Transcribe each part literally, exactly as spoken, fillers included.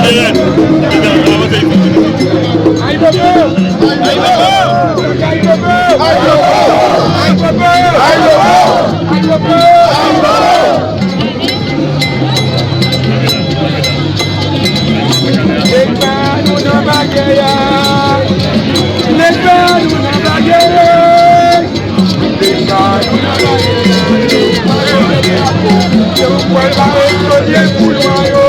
Leta nou nan bagay la. Leta nou nan bagay la. Leta nou nan bagay la. Yo pral bare Jovnèl pou lwa yo.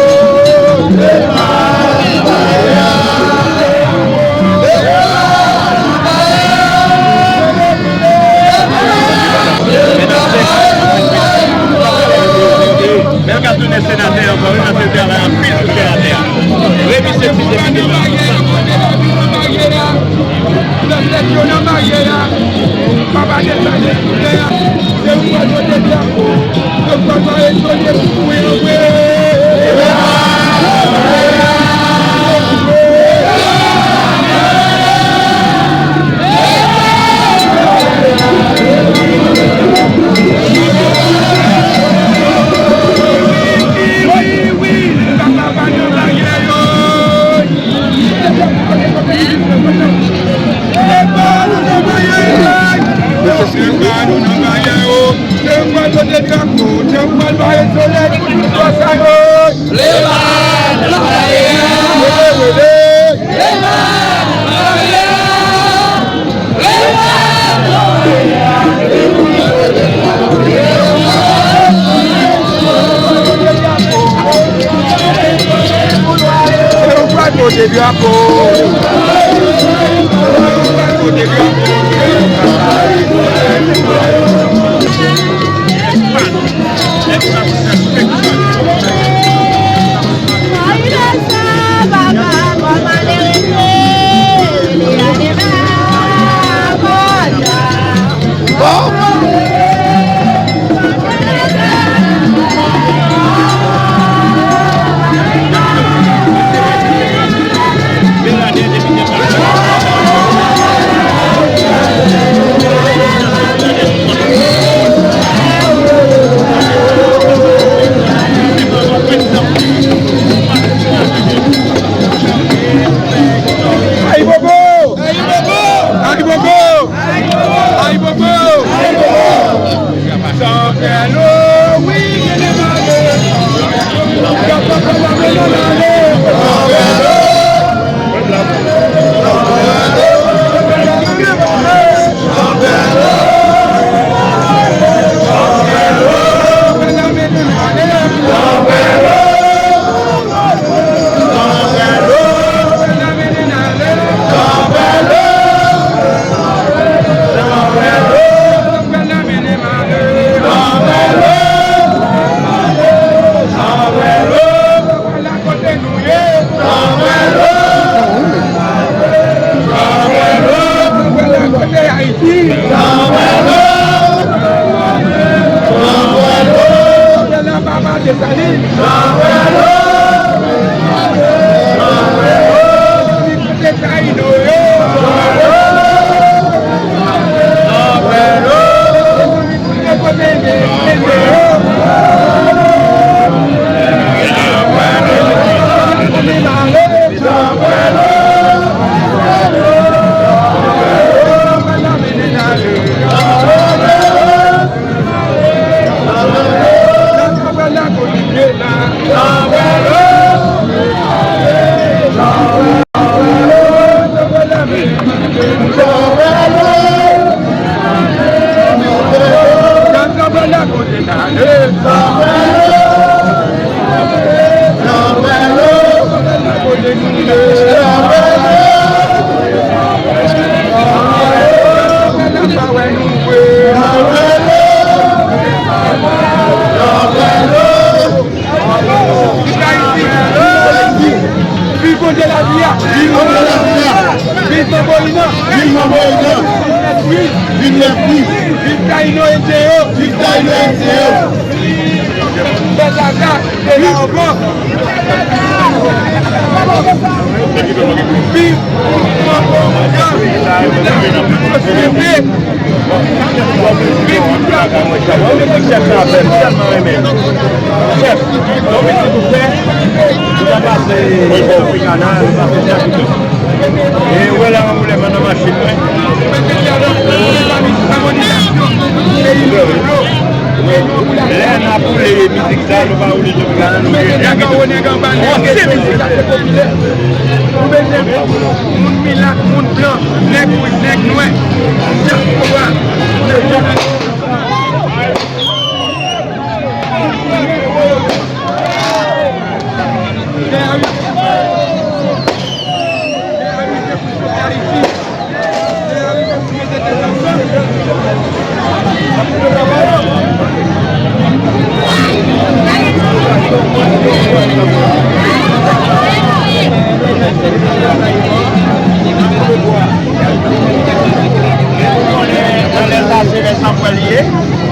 Men l ka tounen senatè ankò, wi, paske l travay anpil pou senatè a. Remi se ti depite la. Papa Desalin sou tè a. Se ou k pral pote drapo. Yo pral bare Jovnèl pou mwen anmwe. Se ou k pral pote drapo. Se ou k pral pote drapo. Ayibobo! Ayibobo! Ayibobo! Ayibobo! Viv Ayiti! Viv Bondye lavi a! Viv Bondye lavi a! Viv Manbo Inan! Viv Manbo Inan! Viv Nèfri! Viv Nèfri! Viv Tayino e Jeyo! Viv Tayino e Jeyo! Viv Bèl Zaza! Viv Manbo! Viv Manbo Inan! Viv Nèfri! Viv Nèfri! Mwen, mizik chèf sa a fè m tèlman renmen. Chèf, yon mizik ou fè, ou ta pase Afrikana, ou pase Jakito. E wè la, mwen woule nan machin mwen. Lè n ap woule mizik sa, nou pa woule Afrikana, nou woule Jakito. Yon se mizik. Moun milat, moun blan, nèg wouj, nèg nwè, dyaspora. Nan lè sa, se lè sa pwèl ye.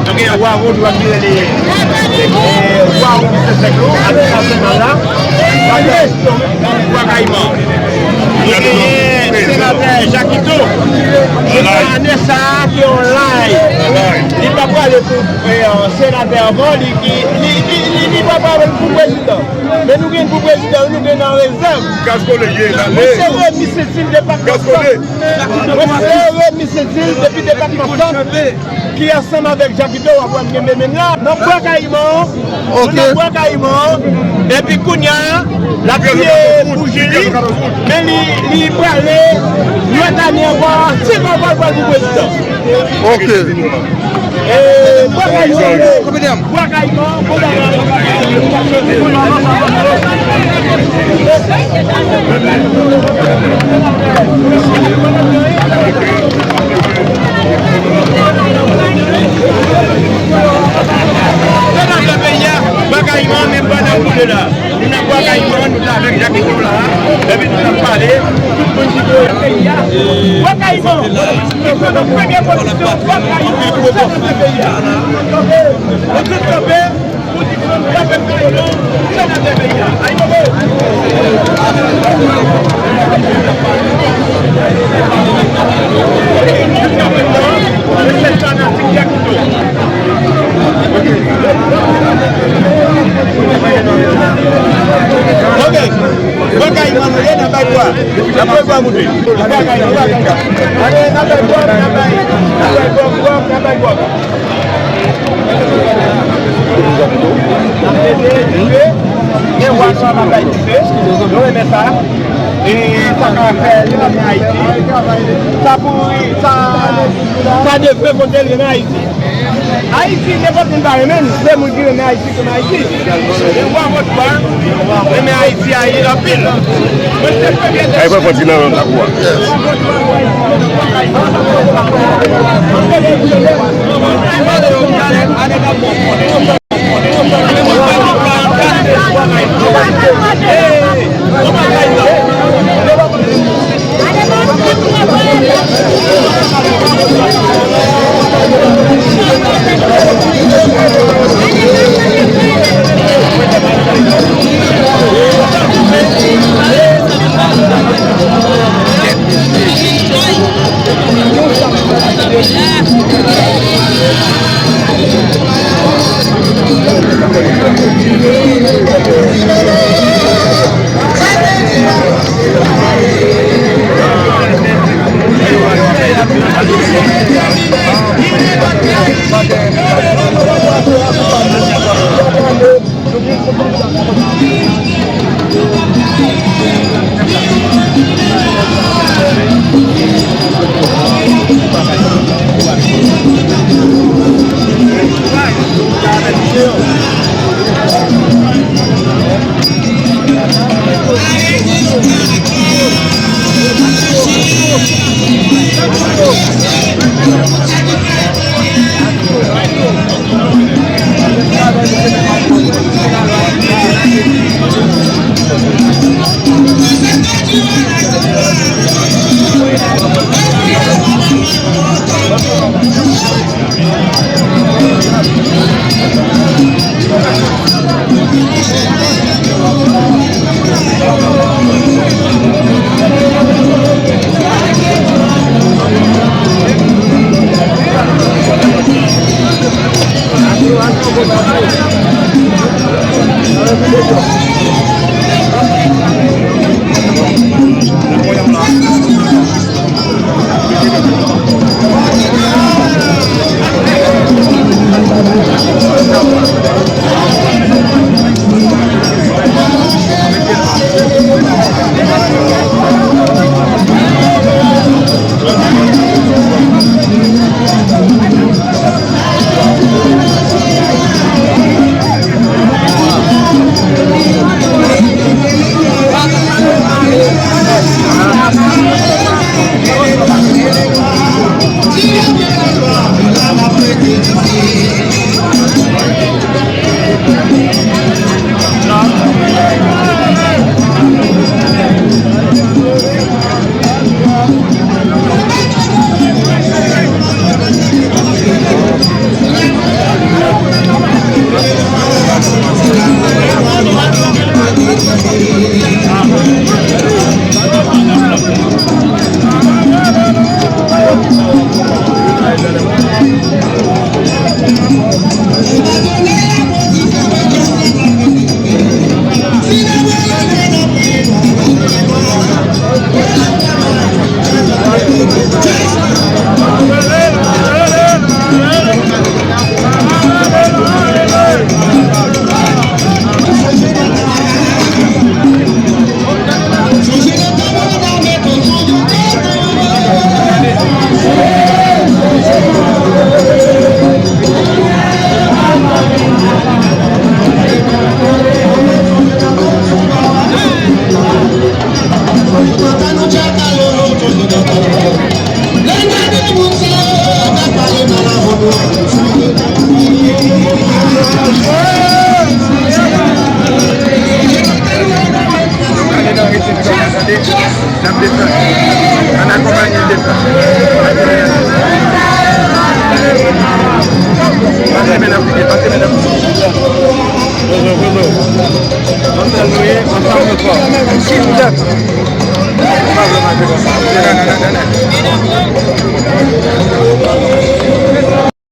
Nou gen wa Vodou a ki rele, e, wa Vodou se sèk yo, ak sa se nan la. Sa se istorik pou Bwa Kayiman. Nou genyen senatè Jakito. Jounen ane sa a, ki online. Li pa prale pou, e, senatè ankò, li ki, li, li, li, li pa prale pou prezidan. Men nou gen pou prezidan, nou gen nan rezèv. Gaskole ye, ale. Mwen se Remy Saint-Gilles, depatman Sant. Mwen se Remy Saint-Gilles, depi depatman Sant. Ki ansanm avèk Jakito w ap wè m kenbe men l la. Nan Bwa Kayiman, nou nan Bwa Kayiman, epi kounye a, l ap tiye bouji li, men li, li prale lòt ane ankò, si l pa pral pral pou prezidan. Ok. E, Bwa Kayiman, Bwa Kayiman, bon bagay. Senatè peyi a, Bwa Kayiman, men pandan nou te la. Nou nan Bwa Kayiman, nou t avèk Jakito la, epi nou t ap pale, tout moun ki voye peyi a. Bwa Kayiman, nou nan premye pozisyon, Bwa Kayiman, senatè peyi a. Nou tout kanpe, Ok. Bwa Kayiman nou ye, n ap bay vwa. N ap bay vwa moute. Bwa Kayiman, Bwa Kayiman. Ale, n ap bay vwa, n ap bay, n ap bay vwa, n ap bay vwa. N ap mete dife. Men wa nou ap bay dife. Nou renmen sa. E sa ka fè li renmen Ayiti. Sa pou, sa, sa devre kote li renmen Ayiti. Ayiti, nenpòt moun pa renmen l, se moun ki renmen Ayiti ki renmen Ayiti. E wa Vodou a renmen Ayiti a ye anpil. Mwen se premye. Ay, pran fòt nan lang la, kwa. N ap desann. Ann akonpanye l desann. Pase men ap pase men ap. Pozo, pozo. Ansanm nou ye, ansanm nou fò. Ki dat? Pa vle mache konsa.